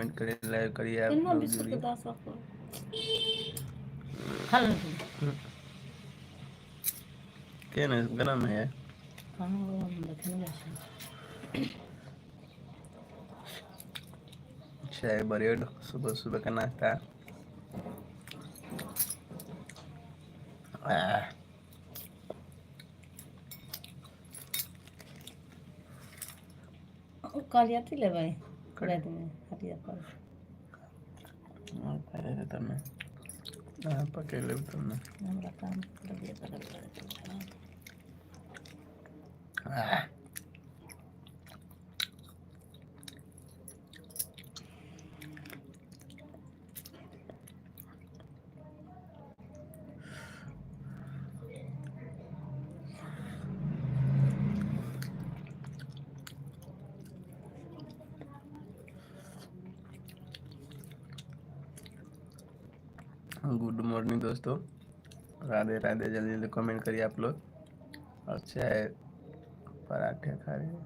Comment करिए, like करिए, आप केना लोग बिस्कुट के जुड़िए। दासा पर खा ले तू। क्या ना गरम है। कहाँ गरम देखे नहीं जाइ छै। चाय ब्रेड सुबह सुबह का नाश्ता। आह, ओ कहलियै अथी लेबै रातिमे हटिया पर। पहले तब ना, हाँ पकड़ लेब तब ना। हमरा काम तबियत खराब। आह, गुड मॉर्निंग दोस्तों, राधे राधे। जल्दी जल्दी कमेंट करिए आप लोग। और चाय पराठे खा रहे हैं।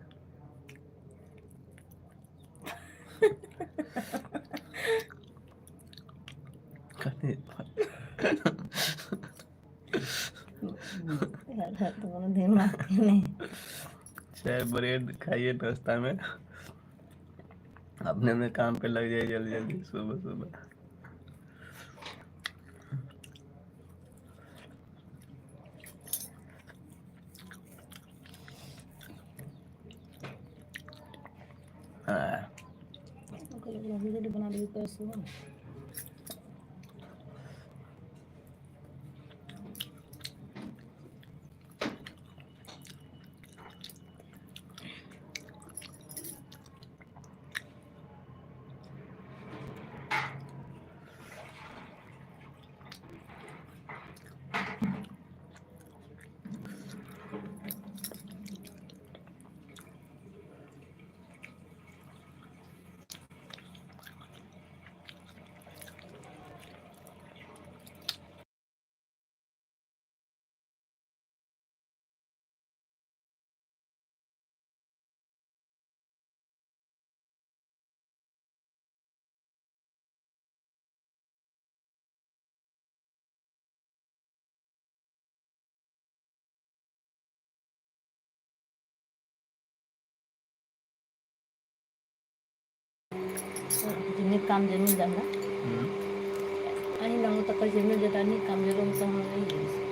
तो कोनो दिमाग नहीं। चाय ब्रेड खाइए नाश्ता में, अपने अपने काम पे लग जाइए जल्दी जल्दी सुबह सुबह। हाँ। वीडियो बना ली तो सुबह। नीक काम जे मिल जाए हमरा। अहीं लग तऽ कहै छै मिल जेतै नीक काम, जे तऽ हम नहि जाइ।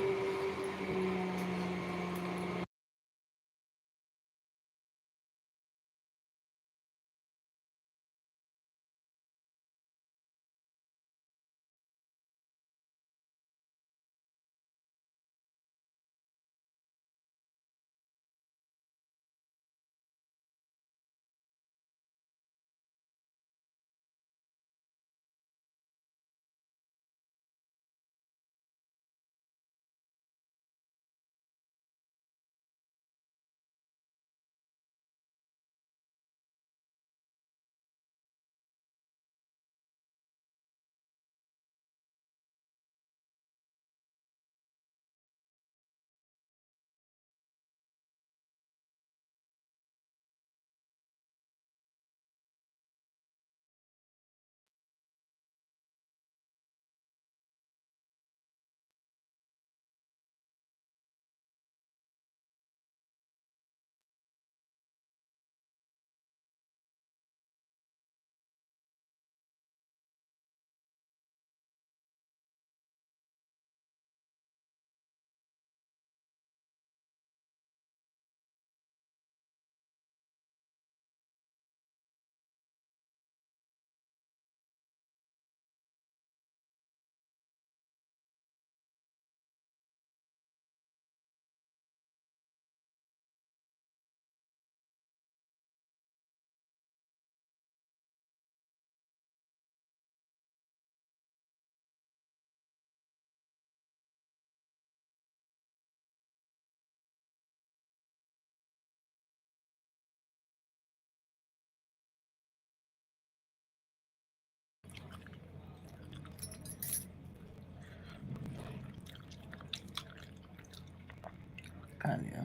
खा लिया।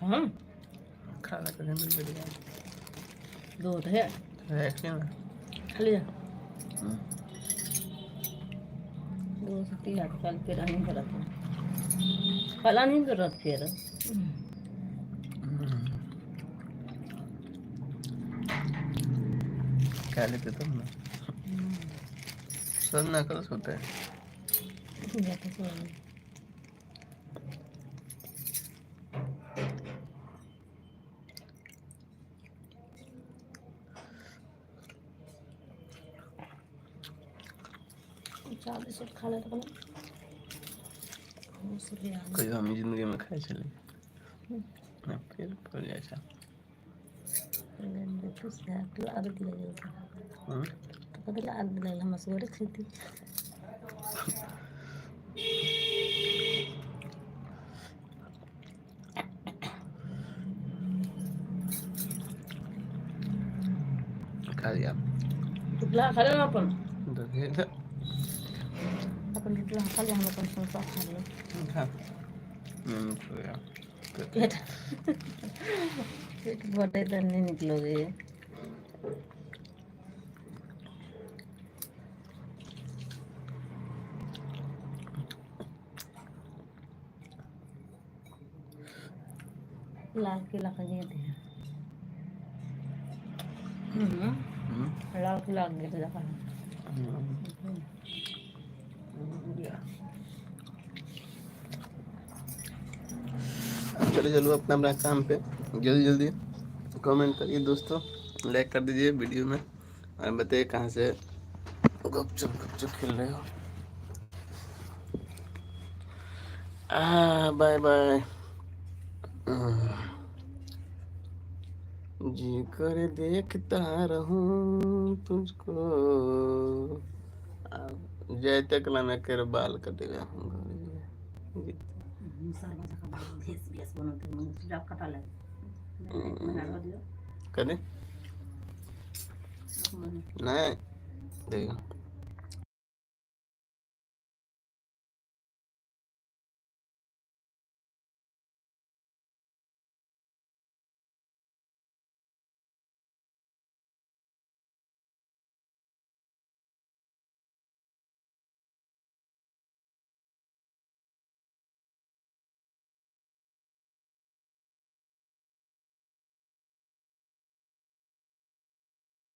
हम खाना कभी मिल जाएगा। दूध है। राखी ना। खाली जा। दो से तीन हाथ कल फिर नहीं करत, कल नहीं करत फिर। खा लेते तुम ना, सब ना कल सोते हैं। जाते सो। चाय बिस्कुट खा ले तो। कहियो हम जिंदगी में खाए छलियै ना, फिर पड़ जाइ छै। आदत लग तो कथी आदत लगल, हम असगरे खेती। खा लिया। टुकड़ा खा लेना अपन। देखिए। अपन टुकड़ा खा लिया, हम अपन समोसा खा लिया। खा, खो गया। पेट पेट भरे तो नहीं निकलोगे। लाल किला का गेट है। लाल किला गेट देखा। चलो चलो अपना अपना काम पे, जल्दी जल्दी कमेंट करिए दोस्तों, लाइक कर दीजिए वीडियो में और बताइए कहाँ से गपचुप गपचुप खेल रहे हो। बाय बाय। जी कर देखता रहूं तुझको। जय तक मैं कर बाल कटेगा। कदे नहीं देखो।